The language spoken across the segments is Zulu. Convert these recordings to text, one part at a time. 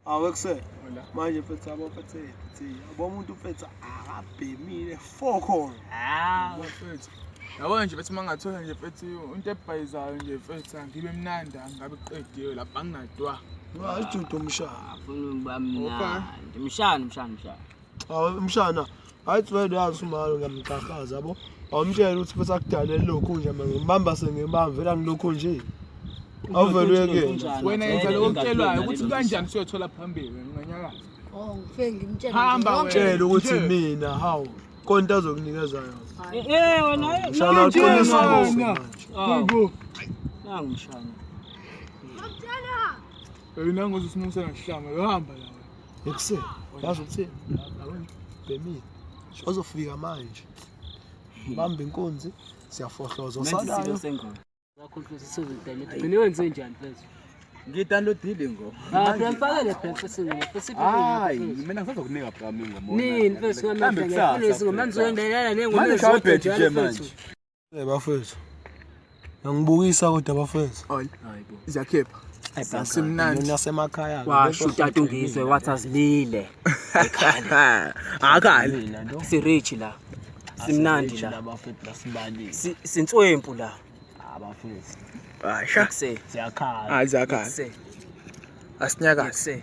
Awu ekuseni. Manje mfethu yabo mfethu mfethu yabo umuntu mfethu akabhemile fokol. Hawu. Mfethu. Yabo nje bethi mangathola nje mfethu into ebhayizayo nje mfethu angibe mnandi angabe kuqediwe lapha anginadwa. Hayi umshana. Afuna ukuba mnandi. Mshana mshana mshana. Awu umshana. Hayi wena uyazi umalo ngiyamxhaxhaza yabo. Awumtshela ukuthi futhi akudalele lokhu nje manje ngibamba sengibamba vela ngilokhu nje. Awuvele uyekele. Wena yenza lokho okutshelwayo ukuthi kanjani siyothola phambili wena unganyakaza. Oh, ngifike ngimtshele. Hamba nje wena. Tshela ukuthi Nje. mina hawu konto azokunikeza yona. Eh eh wena. Mshana uqinisa wena. manje. Hayibo. Nangu mshana. Wena ngozosimisa ngihlama yohamba la wena. Ekuseni yazi ukuthini? Yabona bhemile. Ozofika manje. Bamba inkunzi siyafohloza Menzi isilo osalayo. sengoma. Zakho mfethu sizodaleta. Gcine wenze njani mfethu? Ngidownloadile ingoma. Ah, phela mfakele phela mfethu ingoma. Mfethu Hayi, mina ngisazokunika bra ingoma. Nini mfethu Mhlawumbe ngamandla kusasa, ngifuna izingoma mfethu. ngizoyendelana nengoma Manje ezodwa shaya njalo nje mfethu. manje. Eh bafethu. Ngibukisa kodwa bafethu. Oy. Ziyakhipha. Simnandi. Nasemakhaya. Washo utata ungizwe wathi azilile. Akali. Si-rich la. Simnandi la. Bafethu lasibalile. Sintswempu la. Abafethu. Asha. Ekuse. Siyakhala. Hayi ziyakhala. Ekuse. Asinyakazi. Ekuse.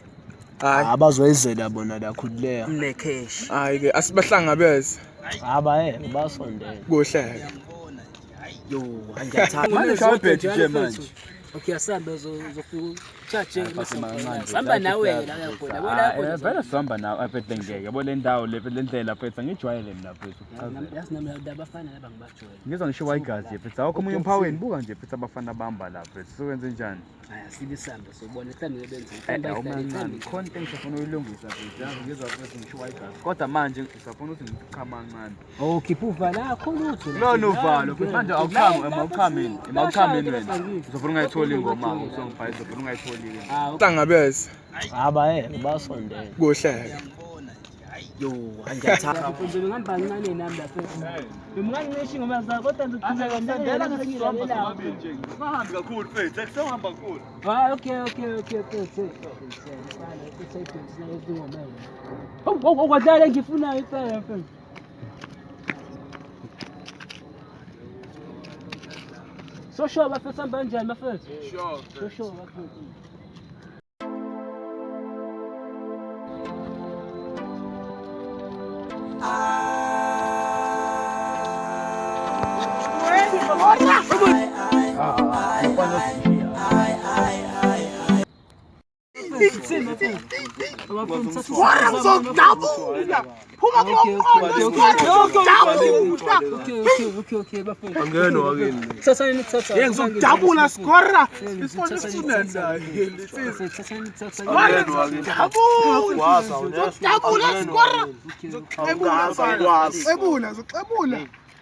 Hayi. Abazoyizela bona la khululeka. Mne cash. Hayi ke asibahlangabeze. Abaye basondele. Kuhleke. Yo, angiyathanda. Manje shaya ibheji nje manje. Okay, asambe uzofika charge Manje, Sihamba nawe ke la uyakhona. Yabo la Ah, eh, uyakhona. Vele sihamba nawe mfethu ngeke. Yabo le ndawo le le ndlela mfethu angijwayele mina mfethu. ukuchazela. Yazi nami abafana laba ngibajwayele. Ngizwa ngishiwa igazi mfethu. Awukho omunye umphawini buka nje mfethu abafana bamba la mfethu. Sokwenze njani? Hayi asibe sambe sobona mhlawumbe benze. Eh, Mhlawumbe awumancane. mhlawumbe. Khona into engisafuna uyilungisa mfethu. Yazi ngizwa mfethu ngishiwa igazi. Kodwa manje ngisafuna ukuthi ngichama kancane. Oh, khipha uvalo akho lutho. Lona uvalo mfethu manje awuchami awuchamini. Awuchamini wena. Uzofuna ungayitholi ingoma usongibhayi uzofuna ungayitholi ke. Hlangabeze. Abaye basondele. Kuhleke. Yo, angiyathanda. Ngihamba kancane nami lapha. Ngimungancisha ingoma zakho kodwa ngizoqhubeka ngilalela. Ungahambi kakhulu mfethu. Akusehamba kakhulu. Ah, okay, okay, okay, okay, okay. Oh, oh, oh, kwadlala engifunayo impela mfethu. So sure bafethu hamba kanjani bafethu? Sure. So sure bafethu. Wara ngizokudabula. Phuma kulo Okay, okay, okay, okay, bafethu. Angena wakini. Thathani nithatha. Hey ngizokudabula skora. Thathani nithatha. Waza Ngizokudabula skora. Awukwazi. Xebula, zoxebula.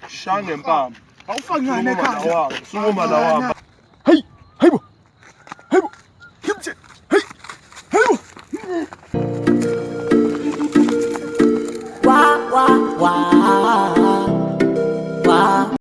Shaya ngempama. Awufaki ngane ekhanda. Sukuma la wami. Hayibo.